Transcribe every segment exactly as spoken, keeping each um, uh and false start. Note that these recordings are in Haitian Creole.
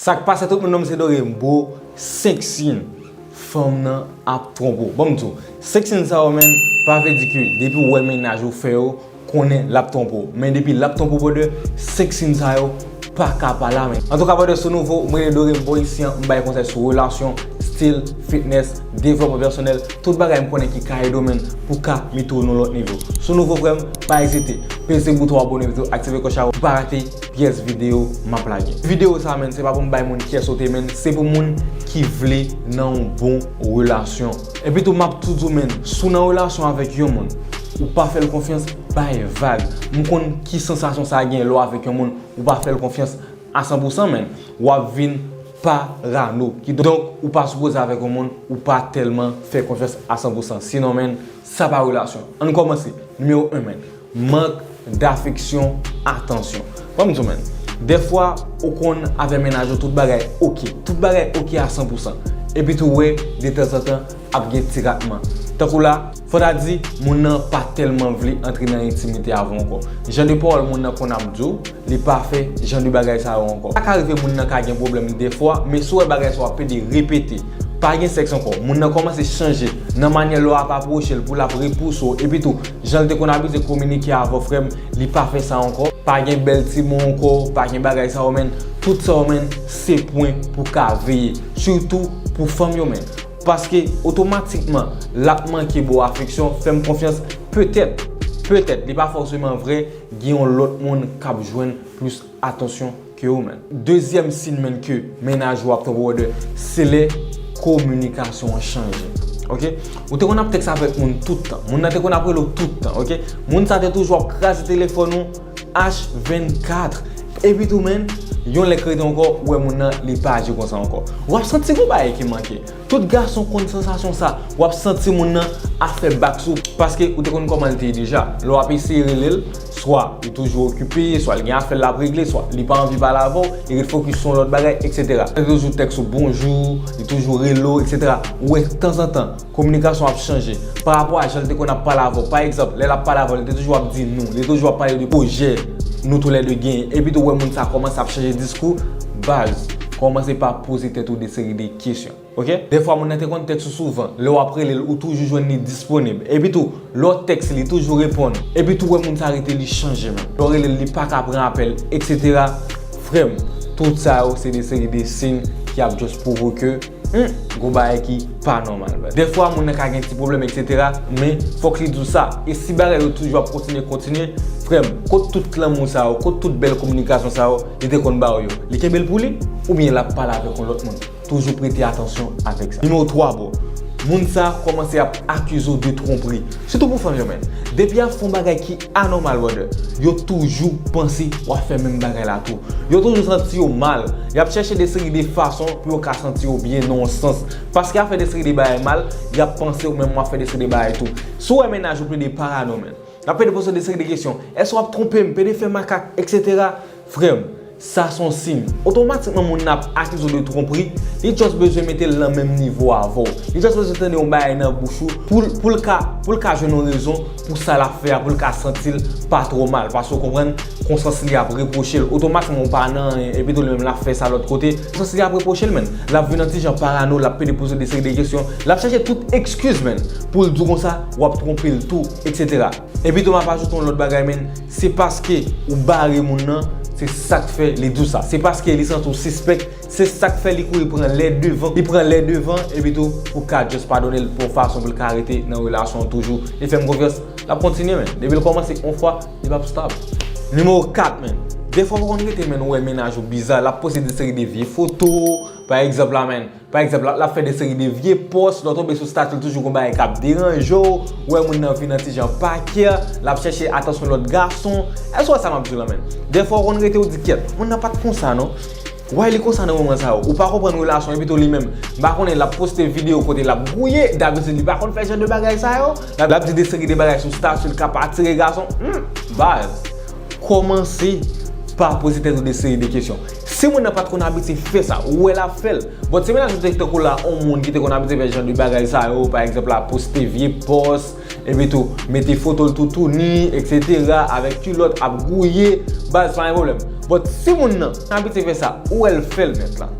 Sa k pase tout moun, non m se Doré, bro. Senk siy fanm nan ap twonpe w. Ban m di w, senk siy sa yo, menn, pa vle di ke depi w wè mennaj ou fè yo, konnen l ap twonpe w. Men depi l ap twonpe w, brother, senk siy sa yo pa ka pa la, menn. Antouka, brother, si w nouvo, mwen rele Doré, m bò isi an, m bay konsèy sou relasyon, stil, fitness, devlopman pèsonèl, tout bagay m konnen ki ka ede w, menn, pou w ka mete w nan lòt nivo. Si w nouvo, frè m, pa ezite, peze bouton abòne, epitou aktive klòch la pou w pa rate pyès videyo m ap lage. Videyo sa, menn, se pa pou m bay moun kyè sote, menn, se pou moun ki vle nan yon bon relasyon. Epitou, m ap tou di w, menn, si w nan relasyon avèk yon moun, ou pa fè l konfyans, bay vag. M konn ki sansasyon sa gen lè w avèk yon moun, ou pa fè l konfyans a san pou san, menn. W ap vin parano. Kidonk, ou pa sipoze avèk yon moun, ou pa tèlman fè konfyans a san pou san. Sinon, menn, sa pa relasyon. Ann kòmanse. Nimewo en, menn. Mank dafeksyon, atansyon. Ban m di w, menn. Dèfwa, ou konn avè mennaj ou tout bagay oke. Tout bagay oke a san pou san. Epi tou, w wè, detanzantan, ap gen ti ratman. Tankou la, fò ta di, moun nan pa tèlman vle antre nan entimite avè w ankò. Jan de pawòl moun nan konn ap di w, li pa fè jan de bagay sa yo ankò. Sa ka rive moun nan ka gen pwoblèm dèfwa, men si w wè bagay sa yo ap pede repete, pa gen sèks ankò, moun nan kòmanse chanje nan manyè lè w ap apwoche l pou l ap repouse w, epi tou, jan l te konn abitye kominike avè w, frè m, li pa fè sa ankò. Pa gen bèl ti mo ankò, pa gen bagay sa yo, menn. Tout sa yo, menn, se pwen pou ka veye. Sitou pou fanm yo, menn. Paske otomatikman, l ap manke ba w afeksyon, fè m konfyans, petèt, petèt, li pa fòseman vrè, gen yon lòt moun k ap jwenn plis atansyon ke ou menm. Dezyèm siy, menn, ke mennaj ou ap twonpe w, brother, se lè kominikasyon an chanje. Oke? Ou te konn ap tèks avèk moun tout tan. Moun nan te konn ap rele w tout tan, oke? Moun sa te toujou ap kraze telefòn ou achte vennkat. Epi tou, menn, yon lè k rete ankò, ou wè moun nan, li pa aji konsa ankò. W ap santi gon bagay ki manke. Tout gason konn sansasyon sa. W ap santi moun nan ap fè bak sou ou, paske ou te konn kòman l te ye deja. Lè w ap eseye rele l, swa li toujou okipe, swa l gen afè l ap regle, swa li pa anvi pale avè w, li ret fokis sou yon lòt bagay, etsetera. Li toujou tèks ou bonjou, li toujou rele w, etsetera. Ou wè, tanzantan, kominikasyon ap chanje. Pa rapò a jan l te konn ap pale avè w. Pa egzanp, lè l ap pale avè w, li te toujou ap di nou, li te toujou ap pale de pwojè nou toulède genyen. Epi tou, ou wè moun sa kòmanse ap chanje diskou, baz, kòmanse pa poze tèt ou de seri de kesyon. Oke? Dèfwa, moun nan te konn tèks ou souvan. Lè w ap rele l, ou toujou jwenn li disponib. Epi tou, lè w tèks li, li toujou reponn. Epi tou, ou wè moun sa rete, li chanje menm. Lè w rele l, li pa ka pran apèl, etsetera. Frè m, tout sa yo, se de seri de siy ki ap just pwouve ke, hmm, gon bagay ki pa nòmal, baz. Dèfwa, moun nan ka gen ti pwoblèm, etsetera, men fòk li di w sa. E si bagay yo toujou ap kontinye, kontinye, frè m, kot tout lanmou sa yo, kot tout bèl kominikasyon sa yo, li te konn ba w yo? Li kenbe l pou li? Oubyen l ap pale avèk yon lòt moun? Toujou prete atansyon avèk sa. Nimewo twa, bro. Moun sa kòmanse ap akize w de twonpri. Sitou pou fanm yo, menn. Depi y ap fè yon bagay ki anòmal, brother, yo toujou panse w ap fè menm bagay la tou. Yo toujou santi yo mal. Y ap chèche de seri de fason pou yo ka santi yo byen nan yon sans. Paske y ap fè de seri de bagay mal, y ap panse ou menm w ap fè de seri de bagay tou. Si w wè mennaj ou plede parano, menn, l ap pede poze w de seri de kesyon. Èske w ap twonpe m, pede fè makak, etsetera? Frè m, sa se yon siy. Otomatikman, moun nan ap akize w de twonpri, li just bezwen mete l nan menm nivo avè w. Li just bezwen tande yon bagay nan bouch ou pou l, pou l ka, pou l ka jwenn yon rezon pou sa l ap fè a, pou l ka santi l pa twò mal. Paske w konprann, konsyans li ap repwoche l. Otomatikman, ou pa nan anyen, epi tou li menm l ap fè sa lòt kote. Konsyans li ap repwoche l, menn. L ap vin yon ti jan parano, l ap pede poze w de seri de kesyon. L ap chèche tout ekskiz, menn, pou l di w konsa, w ap twonpe l tou, etsetera. Epi tou, m ap ajoute yon lòt bagay, menn. Se paske ou bare moun nan, se sa k fè li di w sa. Se paske li santi w sispèk, se sa k fè li kouri pran lè devan. Li pran lè devan, epi tou, pou ka just padone l, pou yon fason pou l ka rete nan relasyon an toujou. Li fè m konfyans, l ap kontinye, menn. Depi l kòmanse yon fwa, li p ap stop. Nimewo kat, menn. Dèfwa ou konn rete, menn, ou wè mennaj ou biza, l ap poste de seri de vye foto, pa egzanp la, menn. Pa egzanp, l ap, l ap fè de seri de vye pòs, lè w tonbe sou stati l, toujou gon bagay k ap deranje w, ou wè moun nan vin yon ti jan pa care, l ap chèche atansyon lòt gason. Èske w wè sa m ap di w la, menn? Dèfwa w konn rete, w di, "Kyèt, moun nan pa t konsa non. Why li konsa nan moman sa yo?" Ou pa konprann relasyon, epi tou li menm, m pa konnen, l ap poste videyo kote l ap gouye, dabitid li pa konn fè jan de bagay sa yo. L ap, l ap di de seri de bagay sou stati l k ap atire gason. Hmm, baz. Kòmanse pa poze tèt ou de seri de kesyon. Si moun nan pa t konn abitye fè sa, ou wè l ap fè l. Bon, si mennaj ou te tankou la, yon moun ki te konn abitye fè jan de bagay sa yo, pa egzanp la, poste vye pòs, epi tou, mete foto l toutouni, etsetera, avèk kilòt, ap gouye, baz, pa gen pwoblèm. But si moun nan abitye fè sa, ou wè l fè l mèt la.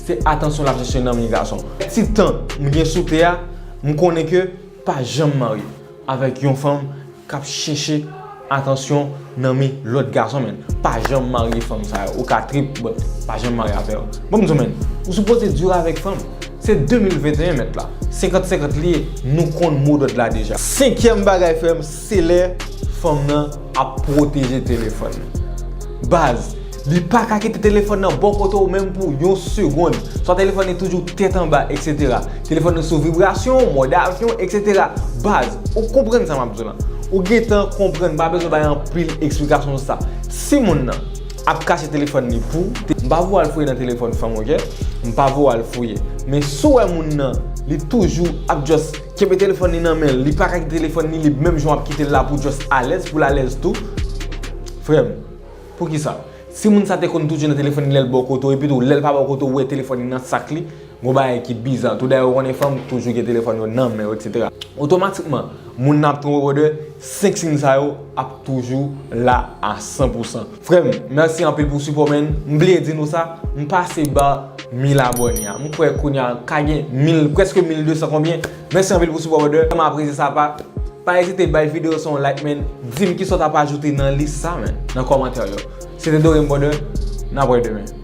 Se atansyon l ap chèche nan men gason. Ti tan m gen sou tè a, m konnen ke pa janm marye avèk yon fanm k ap chèche atansyon nan men lòt gason, men pa janm marye fanm sa yo. Ou ka trip, but pa janm marye avè yo. Bon, m di w, men, ou sipoze dire avèk fanm. Se de mil venteyen mèt la. Senkant senkant li ye, nou konn modòd la deja. Senkyèm bagay, frè m, se lè fanm nan ap pwoteje telefòn li. Baz, li pa ka kite telefòn nan bò kote w menm pou yon segonn. Swa telefòn li toujou tèt anba, etsetera. Telefòn li sou vibrasyon, mòd avyon, etsetera. Baz, ou konprann sa m ap di w lan. Ou gentan konprann, m pa bezwen bay anpil eksplikasyon sou sa. Si moun nan ap kache telefòn li pou, m pa voye al fouye nan telefòn fanm, oke? M pa voye al fouye. Men si w wè moun nan, li toujou ap just kenbe telefòn li nan men l, li pa ka kite telefòn li lib, menm jan w ap kite l la pou just alèz, pou l alèz tou. Frè m, poukisa? Si moun sa te konn toujou nan telefòn li lè l bò kote w, epi tou lè l pa bò kote w, ou wè telefòn li nan sak li, gon bagay ki biza. Tou dayè, ou konnen fanm toujou gen telefòn yo nan men yo, etsetera. Otomatikman, moun nan ap twonpe w de senk siy sa yo ap toujou la a san pou san. Frè m, mèsi anpil pou sipò, men m bliye di nou sa, m pase ba mil abòne a. M kwè kounye a ka gen mil, prèske mil de san konbyen. Mèsi anpil pou sipò, brother. M apresye sa, pa, pa ezite bay videyo sa yon like, men di m kisa w t ap ajoute nan lis sa, men, nan kòmantè yo. Se te Dorem, brother. N ap wè demen.